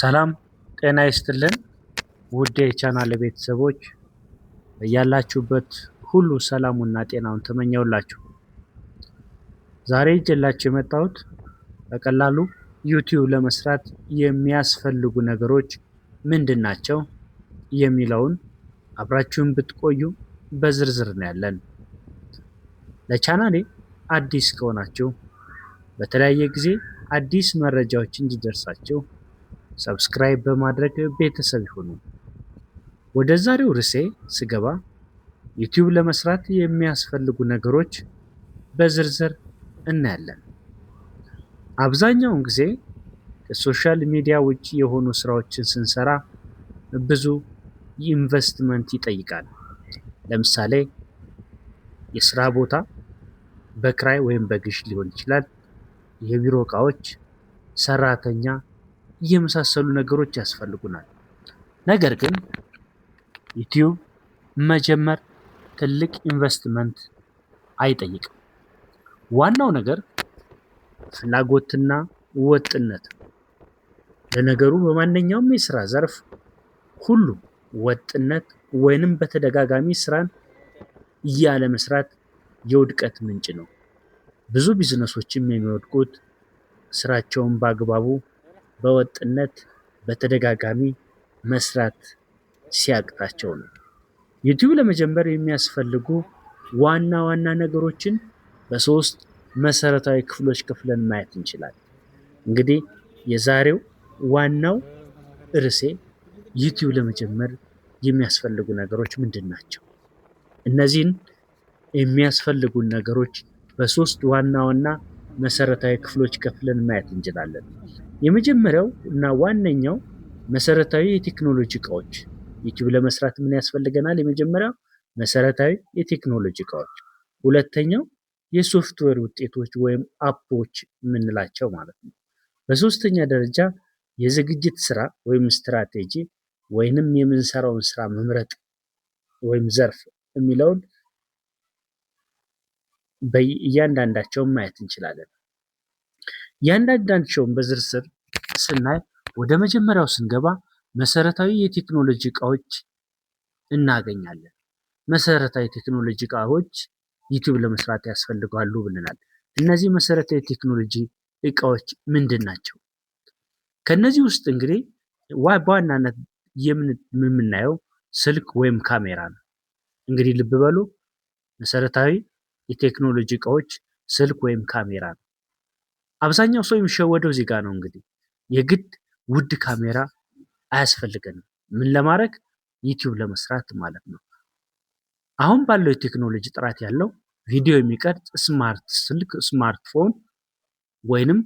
ሰላም ጤና ይስጥልን ውድ የቻናል ቤተሰቦች፣ ያላችሁበት ሁሉ ሰላሙና ጤናውን ተመኘውላችሁ። ዛሬ ይዤላችሁ የመጣሁት በቀላሉ ዩቲዩብ ለመስራት የሚያስፈልጉ ነገሮች ምንድን ናቸው የሚለውን አብራችሁን ብትቆዩ በዝርዝር እናያለን። ለቻናሌ አዲስ ከሆናችሁ በተለያየ ጊዜ አዲስ መረጃዎች እንዲደርሳችሁ subscribe በማድረግ ቤተሰብ ይሁኑ። ወደ ዛሬው ርዕሴ ስገባ ዩቲዩብ ለመስራት የሚያስፈልጉ ነገሮች በዝርዝር እናያለን። አብዛኛውን ጊዜ ከ social media ውጭ የሆኑ ስራዎችን ስንሰራ ብዙ ኢንቨስትመንት ይጠይቃል። ለምሳሌ የስራ ቦታ በክራይ ወይም በግዥ ሊሆን ይችላል። የቢሮ እቃዎች፣ ሰራተኛ የመሳሰሉ ነገሮች ያስፈልጉናል። ነገር ግን ዩቲዩብ መጀመር ትልቅ ኢንቨስትመንት አይጠይቅም። ዋናው ነገር ፍላጎትና ወጥነት ነው። ለነገሩ በማንኛውም የስራ ዘርፍ ሁሉ ወጥነት ወይንም በተደጋጋሚ ስራን ያለ መስራት የውድቀት ምንጭ ነው። ብዙ ቢዝነሶችም የሚወድቁት ስራቸውን በአግባቡ በወጥነት በተደጋጋሚ መስራት ሲያቅታቸው ነው። ዩቲዩብ ለመጀመር የሚያስፈልጉ ዋና ዋና ነገሮችን በሶስት መሰረታዊ ክፍሎች ከፍለን ማየት እንችላለን። እንግዲህ የዛሬው ዋናው ርዕሴ ዩቲዩብ ለመጀመር የሚያስፈልጉ ነገሮች ምንድን ናቸው? እነዚህን የሚያስፈልጉን ነገሮች በሶስት ዋና ዋና መሰረታዊ ክፍሎች ከፍለን ማየት እንችላለን። የመጀመሪያው እና ዋነኛው መሰረታዊ የቴክኖሎጂ እቃዎች። ዩቲዩብ ለመስራት ምን ያስፈልገናል? የመጀመሪያው መሰረታዊ የቴክኖሎጂ እቃዎች፣ ሁለተኛው የሶፍትዌር ውጤቶች ወይም app ኦች የምንላቸው ማለት ነው። በሶስተኛ ደረጃ የዝግጅት ስራ ወይም ስትራቴጂ ወይንም የምንሰራውን ስራ መምረጥ ወይም ዘርፍ የሚለውን እያንዳንዳቸውን ማየት እንችላለን። እያንዳንዳቸውን በዝርዝር ስናይ ወደ መጀመሪያው ስንገባ መሰረታዊ የቴክኖሎጂ እቃዎች እናገኛለን። መሰረታዊ የቴክኖሎጂ እቃዎች ዩቲዩብ ለመስራት ያስፈልጋሉ ብለናል። እነዚህ መሰረታዊ የቴክኖሎጂ እቃዎች ምንድን ናቸው? ከነዚህ ውስጥ እንግዲህ በዋናነት የምናየው ስልክ ወይም ካሜራ ነው። እንግዲህ ልብ በሉ፣ መሰረታዊ የቴክኖሎጂ እቃዎች ስልክ ወይም ካሜራ ነው። አብዛኛው ሰው የሚሸወደው እዚህ ጋር ነው። እንግዲህ የግድ ውድ ካሜራ አያስፈልገንም። ምን ለማድረግ? ዩቲዩብ ለመስራት ማለት ነው። አሁን ባለው የቴክኖሎጂ ጥራት ያለው ቪዲዮ የሚቀርጽ smart ስልክ፣ ስማርትፎን ወይንም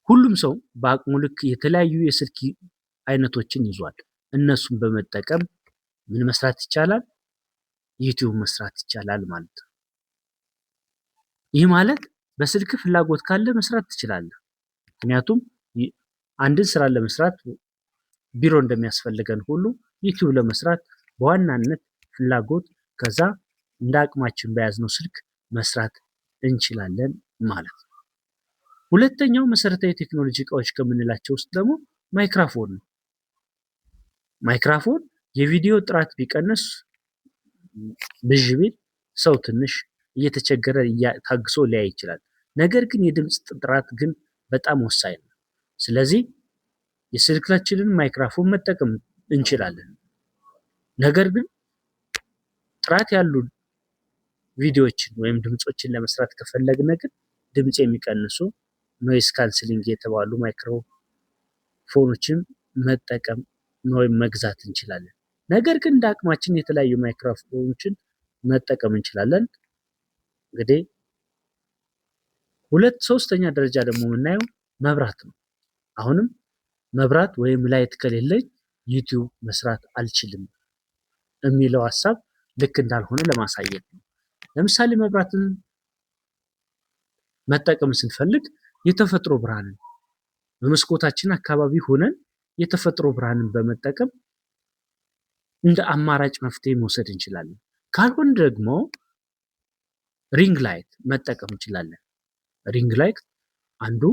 ሁሉም ሰው በአቅሙ ልክ የተለያዩ የስልክ አይነቶችን ይዟል። እነሱን በመጠቀም ምን መስራት ይቻላል? ዩቲዩብ መስራት ይቻላል ማለት ነው። ይህ ማለት በስልክ ፍላጎት ካለ መስራት ትችላለህ። ምክንያቱም አንድን ስራ ለመስራት ቢሮ እንደሚያስፈልገን ሁሉ ዩቲዩብ ለመስራት በዋናነት ፍላጎት፣ ከዛ እንደ አቅማችን በያዝነው ስልክ መስራት እንችላለን ማለት ነው። ሁለተኛው መሰረታዊ የቴክኖሎጂ እቃዎች ከምንላቸው ውስጥ ደግሞ ማይክራፎን ነው። ማይክራፎን የቪዲዮ ጥራት ቢቀንስ ብዥ ቢል ሰው ትንሽ እየተቸገረ ታግሶ ሊያይ ይችላል። ነገር ግን የድምፅ ጥራት ግን በጣም ወሳኝ ነው። ስለዚህ የስልካችንን ማይክራፎን መጠቀም እንችላለን። ነገር ግን ጥራት ያሉ ቪዲዮዎችን ወይም ድምፆችን ለመስራት ከፈለግን ግን ድምፅ የሚቀንሱ noise cancelling የተባሉ ማይክሮፎኖችን መጠቀም ወይም መግዛት እንችላለን። ነገር ግን እንደ አቅማችን የተለያዩ ማይክሮፎኖችን መጠቀም እንችላለን። እንግዲህ ሁለት ሶስተኛ ደረጃ ደግሞ የምናየው መብራት ነው። አሁንም መብራት ወይም light ከሌለኝ ዩቲዩብ መስራት አልችልም የሚለው ሀሳብ ልክ እንዳልሆነ ለማሳየት ነው። ለምሳሌ መብራትን መጠቀም ስንፈልግ የተፈጥሮ ብርሃንን በመስኮታችን አካባቢ ሆነን የተፈጥሮ ብርሃንን በመጠቀም እንደ አማራጭ መፍትሄ መውሰድ እንችላለን። ካልሆነ ደግሞ ring light መጠቀም እንችላለን። Ring light አንዱ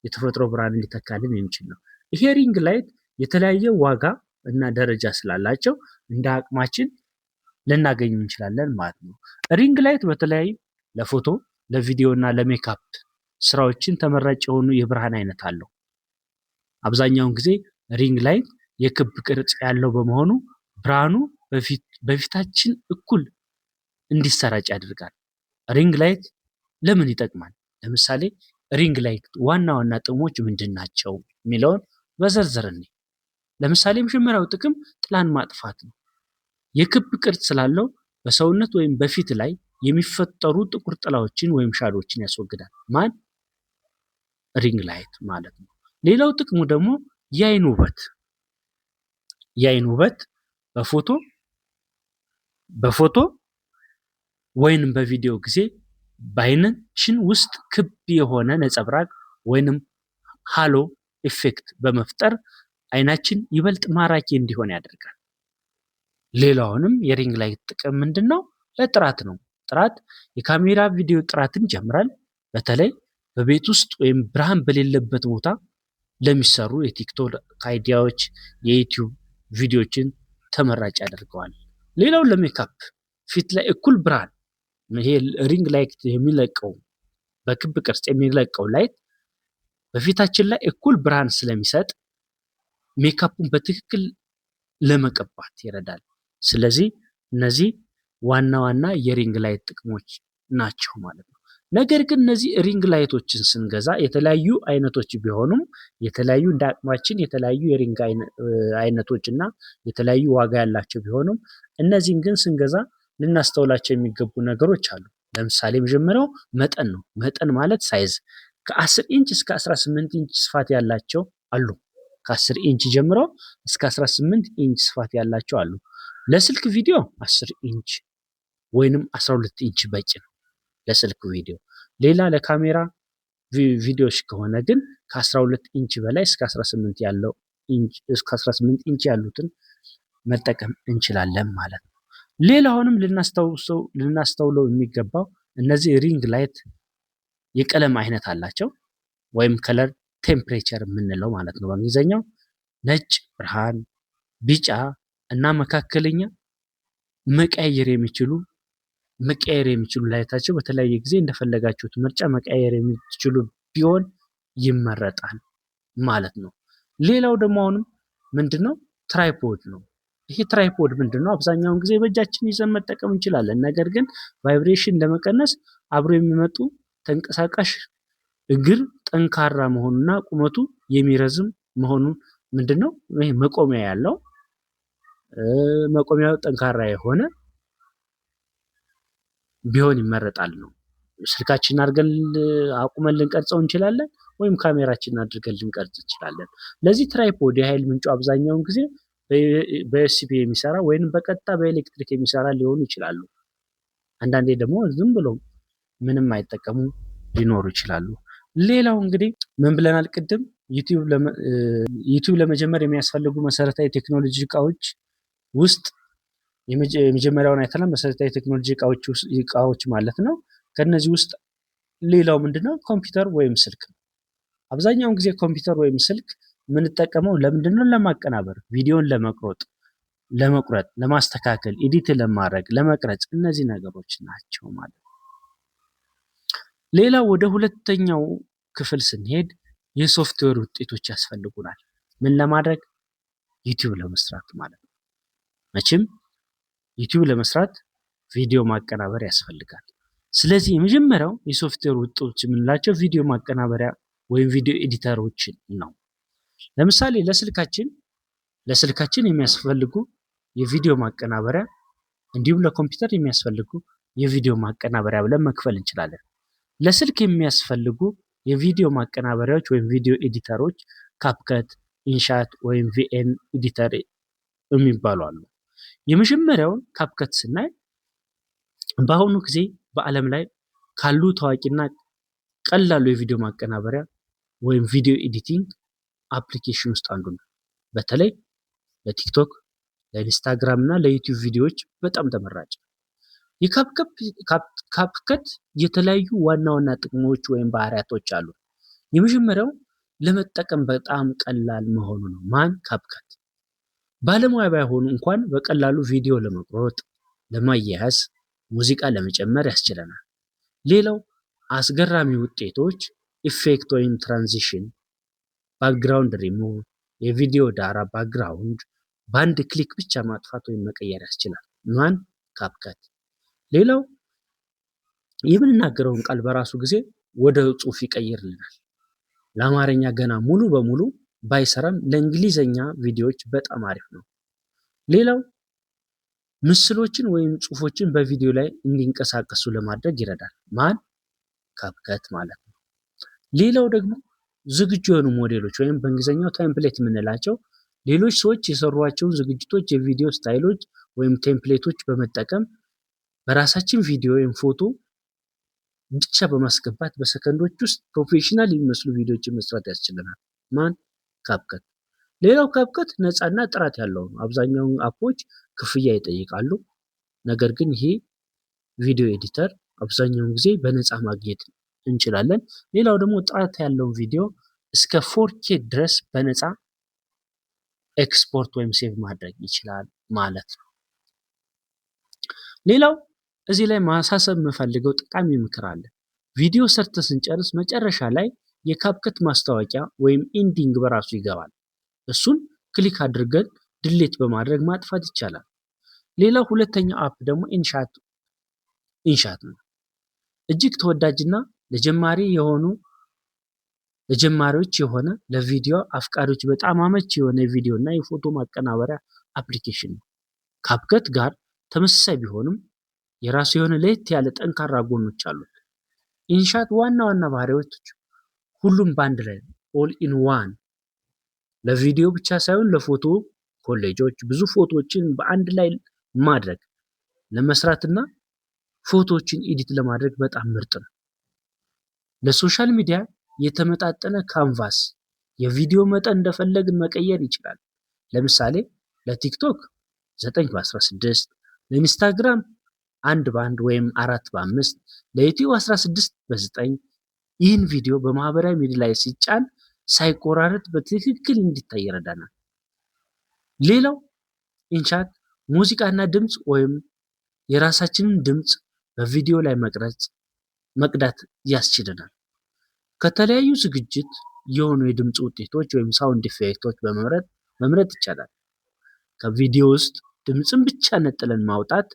የተፈጥሮ ብርሃንን ሊተካልን የሚችል ነው። ይሄ ring light የተለያየ ዋጋ እና ደረጃ ስላላቸው እንደ አቅማችን ልናገኝ እንችላለን ማለት ነው። Ring light በተለያዩ ለፎቶ፣ ለቪዲዮ እና ለሜካፕ ስራዎችን ተመራጭ የሆኑ የብርሃን አይነት አለው። አብዛኛውን ጊዜ ring light የክብ ቅርጽ ያለው በመሆኑ ብርሃኑ በፊታችን እኩል እንዲሰራጭ ያደርጋል። Ring light ለምን ይጠቅማል? ለምሳሌ ring light ዋና ዋና ጥቅሞች ምንድን ናቸው የሚለውን በዝርዝር እንይ። ለምሳሌ የመጀመሪያው ጥቅም ጥላን ማጥፋት ነው። የክብ ቅርጽ ስላለው በሰውነት ወይም በፊት ላይ የሚፈጠሩ ጥቁር ጥላዎችን ወይም shadow ዎችን ያስወግዳል። ማን? Ring light ማለት ነው። ሌላው ጥቅሙ ደግሞ የአይን ውበት፣ የአይን ውበት በፎቶ ወይንም በቪዲዮ ጊዜ በአይናችን ውስጥ ክብ የሆነ ነጸብራቅ ወይንም halo effect በመፍጠር አይናችን ይበልጥ ማራኪ እንዲሆን ያደርጋል። ሌላውንም የ ring light ጥቅም ምንድነው? ለጥራት ነው። ጥራት የካሜራ ቪዲዮ ጥራትን ይጨምራል። በተለይ በቤት ውስጥ ወይም ብርሃን በሌለበት ቦታ ለሚሰሩ የቲክቶክ idea ዎች፣ የዩቲዩብ ቪዲዮዎችን ተመራጭ ያደርገዋል። ሌላው ለሜካፕ ፊት ላይ እኩል ብርሃን፣ ይሄ ring light የሚለቀው በክብ ቅርጽ የሚለቀው light በፊታችን ላይ እኩል ብርሃን ስለሚሰጥ ሜካፑን በትክክል ለመቀባት ይረዳል። ስለዚህ እነዚህ ዋና ዋና የ ring light ጥቅሞች ናቸው ማለት ነው። ነገር ግን እነዚህ ring light ኦችን ስንገዛ የተለያዩ አይነቶች ቢሆኑም፣ የተለያዩ እንደ አቅማችን የተለያዩ የ ring አይነቶች እና የተለያዩ ዋጋ ያላቸው ቢሆኑም፣ እነዚህን ግን ስንገዛ ልናስተውላቸው የሚገቡ ነገሮች አሉ። ለምሳሌ የመጀመሪያው መጠን ነው። መጠን ማለት size፣ ከ10 ኢንች እስከ 18 ኢንች ስፋት ያላቸው አሉ። ከ10 ኢንች ጀምሮ እስከ 18 ኢንች ስፋት ያላቸው አሉ። ለስልክ ቪዲዮ 10 ኢንች ወይንም 12 ኢንች በቂ ነው ለስልክ ቪዲዮ። ሌላ ለካሜራ ቪዲዮዎች ከሆነ ግን ከ12 ኢንች በላይ እስከ 18 ያለው ኢንች፣ እስከ 18 ኢንች ያሉትን መጠቀም እንችላለን ማለት ነው። ሌላውንም ልናስተውለው የሚገባው እነዚህ ring light የቀለም አይነት አላቸው ወይም color temperature የምንለው ማለት ነው በእንግሊዝኛው። ነጭ ብርሃን፣ ቢጫ እና መካከለኛ መቀየር የሚችሉ light ኣቸው በተለያየ ጊዜ እንደፈለጋችሁት ምርጫ መቀየር የሚችሉ ቢሆን ይመረጣል ማለት ነው። ሌላው ደግሞ አሁንም ምንድነው? Tripod ነው። ይሄ tripod ምንድነው? አብዛኛውን ጊዜ በእጃችን ይዘን መጠቀም እንችላለን። ነገር ግን vibration ለመቀነስ አብሮ የሚመጡ ተንቀሳቃሽ እግር ጠንካራ መሆኑና ቁመቱ የሚረዝም መሆኑን፣ ምንድነው ይሄ መቆሚያ ያለው፣ መቆሚያው ጠንካራ የሆነ ቢሆን ይመረጣል ነው። ስልካችንን አድርገን አቁመን ልንቀርጸው እንችላለን ወይም ካሜራችንን አድርገን ልንቀርጽ እንችላለን። ለዚህ tripod የኃይል ምንጩ አብዛኛውን ጊዜ በ USB የሚሰራ ወይንም በቀጥታ በኤሌክትሪክ የሚሰራ ሊሆኑ ይችላሉ። አንዳንዴ ደግሞ ዝም ብሎ ምንም አይጠቀሙ ሊኖሩ ይችላሉ። ሌላው እንግዲህ ምን ብለናል ቅድም? ዩቲዩብ ለመጀመር የሚያስፈልጉ መሰረታዊ ቴክኖሎጂ እቃዎች ውስጥ የመጀመሪያውን አይተናል። መሰረታዊ ቴክኖሎጂ እቃዎች ማለት ነው። ከነዚህ ውስጥ ሌላው ምንድነው? ኮምፒውተር ወይም ስልክ ነው። አብዛኛውን ጊዜ ኮምፒውተር ወይም ስልክ የምንጠቀመው ለምንድነው? ለማቀናበር፣ ቪዲዮን ለመቁረጥ፣ ለማስተካከል፣ edit ለማድረግ፣ ለመቅረጽ እነዚህ ነገሮች ናቸው ማለት ነው። ሌላው ወደ ሁለተኛው ክፍል ስንሄድ የሶፍትዌር ውጤቶች ያስፈልጉናል። ምን ለማድረግ? ዩቲዩብ ለመስራት ማለት ነው። መቼም ዩቲዩብ ለመስራት ቪዲዮ ማቀናበር ያስፈልጋል። ስለዚህ የመጀመሪያው የሶፍትዌር ውጤቶች የምንላቸው ቪዲዮ ማቀናበሪያ ወይም ቪዲዮ editor ኦችን ነው። ለምሳሌ ለስልካችን የሚያስፈልጉ የቪዲዮ ማቀናበሪያ እንዲሁም ለኮምፒውተር የሚያስፈልጉ የቪዲዮ ማቀናበሪያ ብለን መክፈል እንችላለን። ለስልክ የሚያስፈልጉ የቪዲዮ ማቀናበሪያዎች ወይም ቪዲዮ editor ኦች CapCut፣ InShot ወይም VN Editor የሚባሉ አሉ። የመጀመሪያውን CapCut ስናይ በአሁኑ ጊዜ በዓለም ላይ ካሉ ታዋቂና ቀላሉ የቪዲዮ ማቀናበሪያ ወይም video editing application ውስጥ አንዱ ነው። በተለይ ለቲክቶክ፣ ለኢንስታግራም እና ለዩቲዩብ ቪዲዮዎች በጣም ተመራጭ ነው። የ CapCut የተለያዩ ዋና ዋና ጥቅሞች ወይም ባህሪያቶች አሉ። የመጀመሪያው ለመጠቀም በጣም ቀላል መሆኑ ነው። ማን? CapCut። ባለሙያ ባይሆኑ እንኳን በቀላሉ ቪዲዮ ለመቁረጥ፣ ለማያያዝ፣ ሙዚቃ ለመጨመር ያስችለናል። ሌላው አስገራሚ ውጤቶች effect ወይም ትራንዚሽን፣ ባክግራውንድ ሪሙቭ፣ የቪዲዮ ዳራ background በአንድ click ብቻ ማጥፋት ወይም መቀየር ያስችላል። ማን? CapCut። ሌላው የምንናገረውን ቃል በራሱ ጊዜ ወደ ጽሁፍ ይቀይርልናል። ለአማርኛ ገና ሙሉ በሙሉ ባይሰራም ለእንግሊዘኛ ቪዲዮዎች በጣም አሪፍ ነው። ሌላው ምስሎችን ወይም ጽሁፎችን በቪዲዮ ላይ እንዲንቀሳቀሱ ለማድረግ ይረዳል። ማን? CapCut ማለት ነው። ሌላው ደግሞ ዝግጁ የሆኑ ሞዴሎች ወይም በእንግሊዝኛው template የምንላቸው ሌሎች ሰዎች የሰሯቸውን ዝግጅቶች፣ የቪዲዮ style ኦች ወይም template ኦች በመጠቀም በራሳችን ቪዲዮ ወይም ፎቶ ብቻ በማስገባት በሰከንዶች ውስጥ professional የሚመስሉ ቪዲዮዎችን መስራት ያስችለናል። ማን? CapCut። ሌላው CapCut ነፃና ጥራት ያለው ነው። አብዛኛውን app ኦች ክፍያ ይጠይቃሉ። ነገር ግን ይሄ video editor አብዛኛውን ጊዜ በነፃ ማግኘት እንችላለን። ሌላው ደግሞ ጥራት ያለውን ቪዲዮ እስከ 4K ድረስ በነፃ ኤክስፖርት ወይም save ማድረግ ይችላል ማለት ነው። ሌላው እዚህ ላይ ማሳሰብ የምፈልገው ጠቃሚ ምክር አለ። ቪዲዮ ሰርተን ስንጨርስ መጨረሻ ላይ የ CapCut ማስታወቂያ ወይም ending በራሱ ይገባል። እሱን click አድርገን delete በማድረግ ማጥፋት ይቻላል። ሌላው ሁለተኛው app ደግሞ InShot ነው። እጅግ ተወዳጅና ለጀማሪዎች የሆነ፣ ለቪዲዮ አፍቃሪዎች በጣም አመቺ የሆነ የቪዲዮ እና የፎቶ ማቀናበሪያ application ነው። CapCut ጋር ተመሳሳይ ቢሆንም የራሱ የሆነ ለየት ያለ ጠንካራ ጎኖች አሉት። InShot ዋና ዋና ባህሪዎች ሁሉም በአንድ ላይ፣ all in one። ለቪዲዮ ብቻ ሳይሆን ለፎቶ collage ኦች፣ ብዙ ፎቶዎችን በአንድ ላይ ማድረግ ለመስራትና ፎቶዎችን edit ለማድረግ በጣም ምርጥ ነው። ለ social media የተመጣጠነ canvas፣ የቪዲዮ መጠን እንደፈለግን መቀየር ይችላል። ለምሳሌ ለ TikTok 9 በ16፣ ለ Instagram 1 በ1 ወይም 4 በ5፣ ለ YouTube 16 በ9። ይህን ቪዲዮ በማህበራዊ ሚዲያ ላይ ሲጫን ሳይቆራረጥ በትክክል እንዲታይ ይረዳናል። ሌላው InShot ሙዚቃና ድምፅ ወይም የራሳችንን ድምፅ በቪዲዮ ላይ መቅረጽ፣ መቅዳት ያስችለናል። ከተለያዩ ዝግጅት የሆኑ የድምፅ ውጤቶች ወይም sound effect ኦች በመምረጥ መምረጥ ይቻላል። ከቪዲዮ ውስጥ ድምፅን ብቻ ነጥለን ማውጣት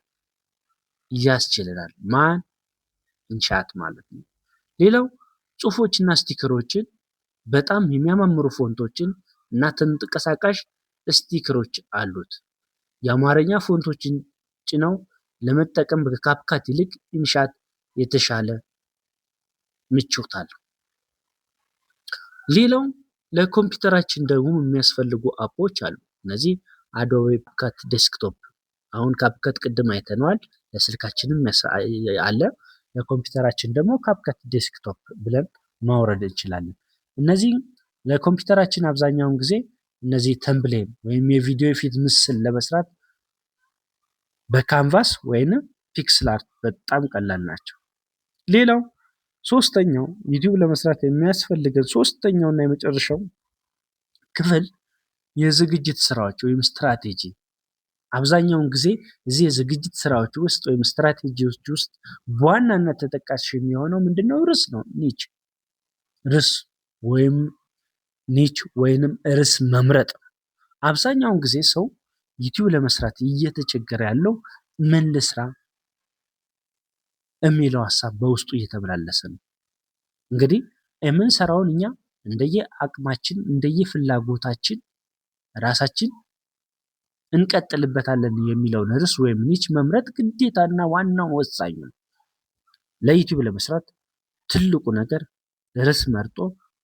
ያስችለናል። ማን? InShot ማለት ነው። ሌላው ጽሁፎችና sticker ኦችን፣ በጣም የሚያማምሩ font ኦችን እና ተንቀሳቃሽ sticker ኦች አሉት። የአማርኛ font ኦችን ጭነው ለመጠቀም ከ CapCut ይልቅ InShot የተሻለ ምቾት አለው። ሌላው ለኮምፒውተራችን ደግሞ የሚያስፈልጉ app ኦች አሉ። እነዚህ Adobe CapCut Desktop፣ አሁን CapCut ቅድም አይተነዋል። ለስልካችንም አለ። ለኮምፒውተራችን ደግሞ CapCut Desktop ብለን ማውረድ እንችላለን። እነዚህ ለኮምፒውተራችን አብዛኛውን ጊዜ እነዚህ thumbnail ወይም የቪዲዮ የፊት ምስል ለመስራት በ canvas ወይንም PicsArt በጣም ቀላል ናቸው። ሌላው ሶስተኛው YouTube ለመስራት የሚያስፈልገን ሶስተኛው እና የመጨረሻው ክፍል የዝግጅት ስራዎች ወይም ስትራቴጂ። አብዛኛውን ጊዜ እዚህ የዝግጅት ስራዎች ውስጥ ወይም ስትራቴጂዎች ውስጥ በዋናነት ተጠቃሽ የሚሆነው ምንድነው? ርዕስ ነው። Niche፣ ርዕስ ወይም niche ወይንም ርዕስ መምረጥ። አብዛኛውን ጊዜ ሰው YouTube ለመስራት እየተቸገረ ያለው ምን ልስራ የሚለው ሀሳብ በውስጡ እየተመላለሰ ነው። እንግዲህ የምንሰራውን እኛ እንደየ አቅማችን፣ እንደየ ፍላጎታችን ራሳችን እንቀጥልበታለን የሚለውን ርዕስ ወይም niche መምረጥ ግዴታና ዋናው ወሳኙ ነው። ለ YouTube ለመስራት ትልቁ ነገር ርዕስ መርጦ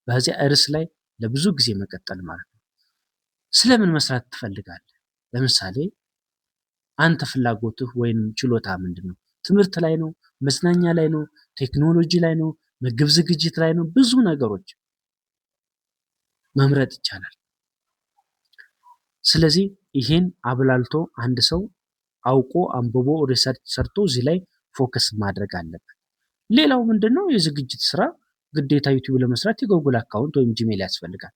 በዚያ ርዕስ ላይ ለብዙ ጊዜ መቀጠል ማለት ነው። ስለምን መስራት ትፈልጋለህ? ለምሳሌ አንተ ፍላጎትህ ወይም ችሎታ ምንድን ነው? ትምህርት ላይ ነው? መዝናኛ ላይ ነው? ቴክኖሎጂ ላይ ነው? ምግብ ዝግጅት ላይ ነው? ብዙ ነገሮች መምረጥ ይቻላል። ስለዚህ ይሄን አብላልቶ አንድ ሰው አውቆ፣ አንብቦ፣ research ሰርቶ እዚህ ላይ focus ማድረግ አለበት። ሌላው ምንድነው? የዝግጅት ስራ ግዴታ ዩቲዩብ ለመስራት የ Google account ወይም Gmail ያስፈልጋል።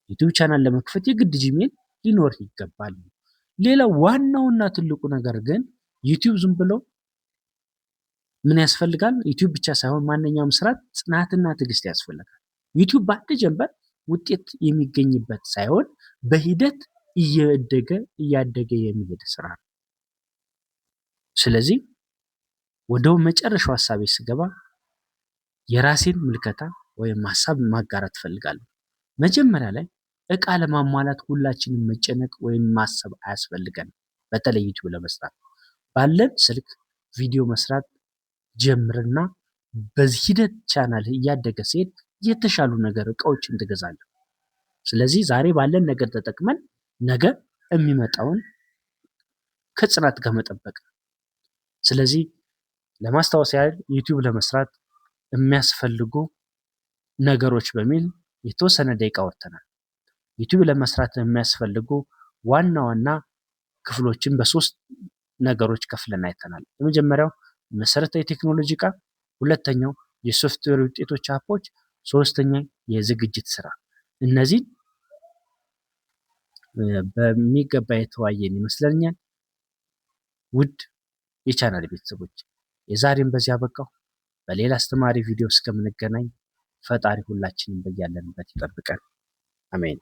ዩቲዩብ ቻናል ለመክፈት የግድ Gmail ሊኖር ይገባል። ሌላው ዋናውና ትልቁ ነገር ግን ዩቲዩብ ዝም ብሎ ምን ያስፈልጋል? ዩቲዩብ ብቻ ሳይሆን ማንኛውም ስራ ጽናትና ትዕግስት ያስፈልጋል። ዩቲዩብ በአንድ ጀንበር ውጤት የሚገኝበት ሳይሆን በሂደት እየደገ እያደገ የሚሄድ ስራ ነው። ስለዚህ ወደ መጨረሻው ሀሳቤ ስገባ የራሴን ምልከታ ወይም ሀሳብ ማጋራት እፈልጋለሁ። መጀመሪያ ላይ እቃ ለማሟላት ሁላችንም መጨነቅ ወይም ማሰብ አያስፈልገንም። በተለይ ዩቲዩብ ለመስራት ባለን ስልክ ቪዲዮ መስራት ጀምርና በዚህ ሂደት ቻናል እያደገ ሲሄድ የተሻሉ ነገር እቃዎችን ትገዛለህ። ስለዚህ ዛሬ ባለን ነገር ተጠቅመን ነገ የሚመጣውን ከጽናት ጋር መጠበቅ። ስለዚህ ለማስታወስ ያህል ዩቲዩብ ለመስራት የሚያስፈልጉ ነገሮች በሚል የተወሰነ ደቂቃ ወጥተናል። ዩቲዩብ ለመስራት የሚያስፈልጉ ዋና ዋና ክፍሎችን በሶስት ነገሮች ከፍለን አይተናል። የመጀመሪያው መሰረታዊ የቴክኖሎጂ እቃ፣ ሁለተኛው የሶፍትዌር ውጤቶች app ኦች፣ ሶስተኛ የዝግጅት ስራ። እነዚህን በሚገባ የተወያየን ይመስለኛል። ውድ የቻናል ቤተሰቦች የዛሬን በዚህ አበቃው። በሌላ አስተማሪ ቪዲዮ እስከምንገናኝ ፈጣሪ ሁላችንም በያለንበት ይጠብቀን። አሜን።